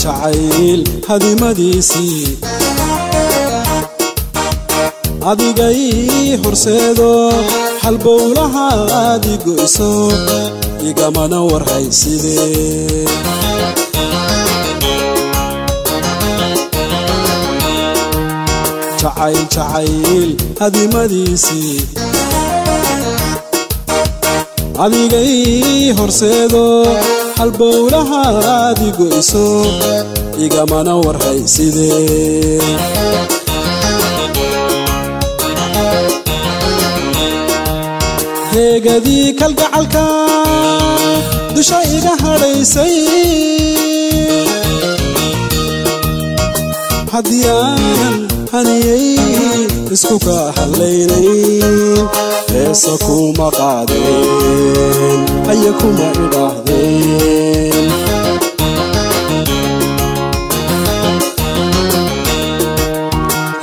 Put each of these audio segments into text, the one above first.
Jacayl jacayl hadimadiisii adigay horseedo halbowlaha adigoyso igamana warhaysidee. Jacayl jacayl hadimadiisii adigay horseedo halbowlaha adigoyso igamana warhaysidee. Heegadii kalgacalka dusha iga hadhaysay haddii aanan haniyey isku ka hadlaynayn heesa kuma qaadeen haya kuma idhaahdeen.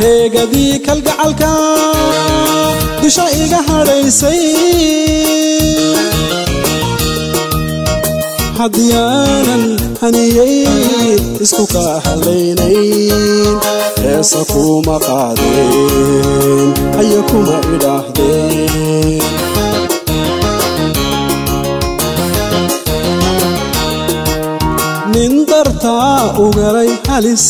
Heegadii kalgacalka dusha iga hadhaysay haddii aanan haniyey isku ka hadlaynayn heesa kuma qaadeen haya kuma idhaahdeen. Nin dartaa ugalay halis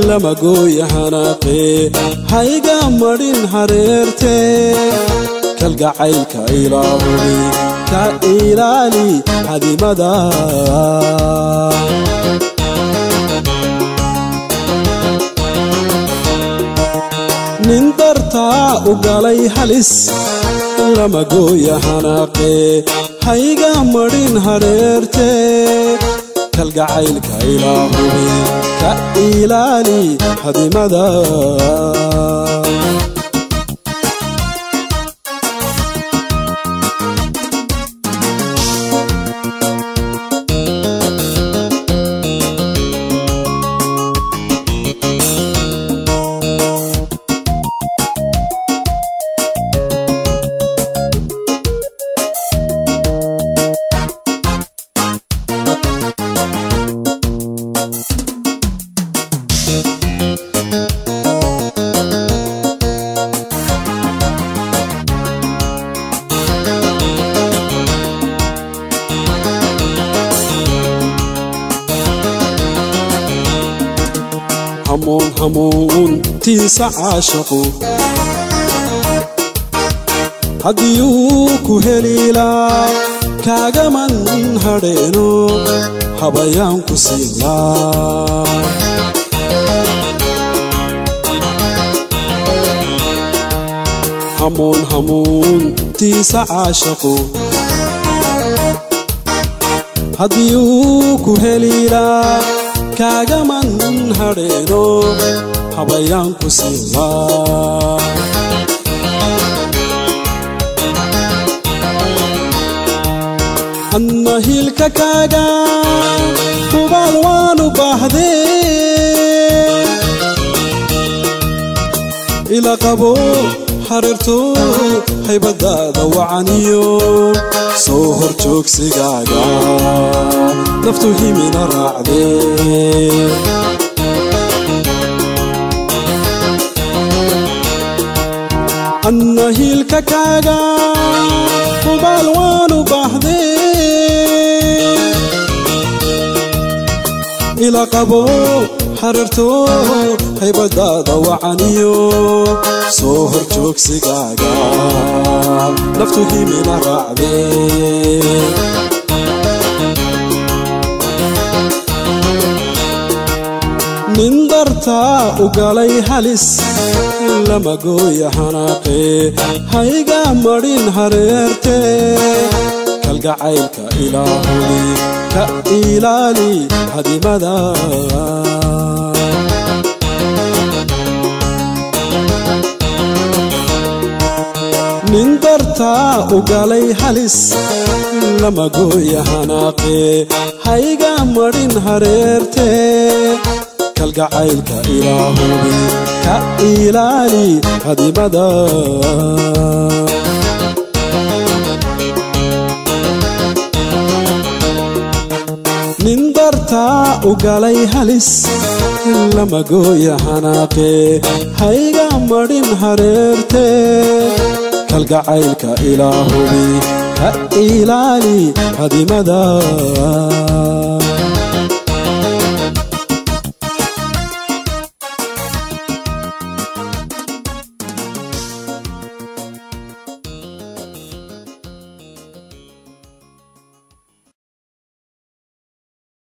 lama gooya hanaaqee hayga madhin hareertee kalgacaylka ilaahubi ka ilaali hadimada. Nin dartaa ugalay halis lama gooya hanaaqee hayga madhin hareertee kalgacaylka ilaahubi ka ilaali hadimada. Hamuun hamuun tiisa caashaqu haddii uu ku helilaa kaagaman hadheeno habayaan ku siinlaa. Hamuun hamuun tiisa caashaqu haddii uu ku helilaa kaagaman hadheeno habayaan ku siinlaa. Anna hiilka kaaga hubaal waanu baahdee ila qabo xariirto haybadaada wacaniyo soo hor joogsigaaga naftu himina raacdee. Anna hiilka kaaga hubaal waanu baahdee ila qabo xariirto haybadaada wacaniyo soo hor joogsigaaga naftu himina raacdee. Nin dartaa ugalay halis lama gooya hanaaqee hayga madhin hareertee kalgacaylka ilaahubi ka ilaali hadimada. Nin dartaa ugalay halis lama gooya hanaaqee hayga madhin hareertee kalgacaylka ilaahubi ka ilaali hadimada. Nin dartaa u galay halis, lama gooya xanaaqee, hayga madhin hareertee. Kalgacaylka ilaahubi ka ilaali hadimada.